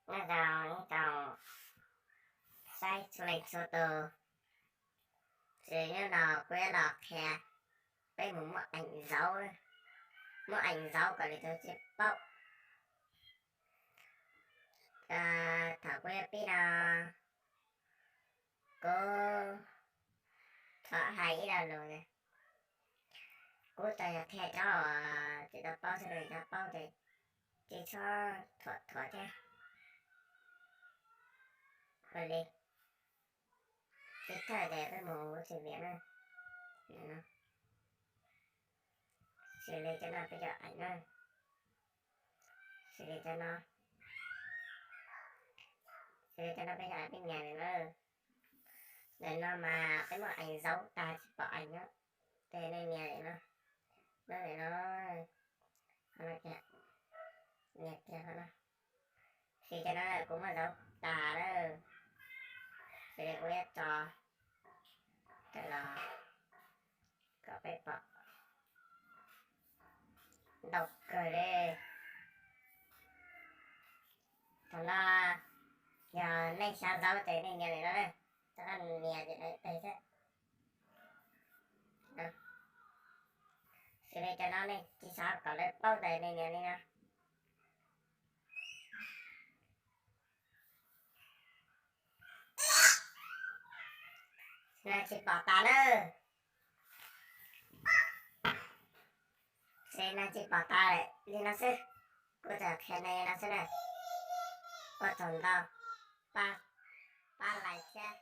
Nyob zoo ib tsoom saib txhua leej txhua tus, ces hnub no kuv yuav los qhia peb mus muab eem zaub, muab eem zaub kom lwm tus tsis paub. Thaum kuv yuav pib no, kuv thov hais ib lo lus, kuv tsuas yog qhia rau tsis tau paub thiab, cov paub ces tsis txhob thuam thuam thiab. Ua li, tsis thawj ces peb mus ua txuj viam na. Xws li cov no peb cov eem na, xws li cov no, xws li cov no peb cov eem peb nyias li na. Ntawm no mas peb muab eem zaub tag tsis pom eem nyob, ces nej nyias li no, nyob li no, qhov no kiag, nyias kiag qhov no. Xws li cov no kuv muab zaub tas lawm, xws li kuv yuav tso rau los kom peb pom ntau kawg li. Thaum no yog nej xyav zaub ces nej nias li no na, rov qab nias ces dai peg thiab. Xws li cov no nej tsis xav kom lawv paub ntawd nej nias li no. No tsis pom tas na. Ces no tsis pom tas li no xwb. Kuv tsuas qhia nej no xwb na. Ua tsaug ntau, pab, pab like thiab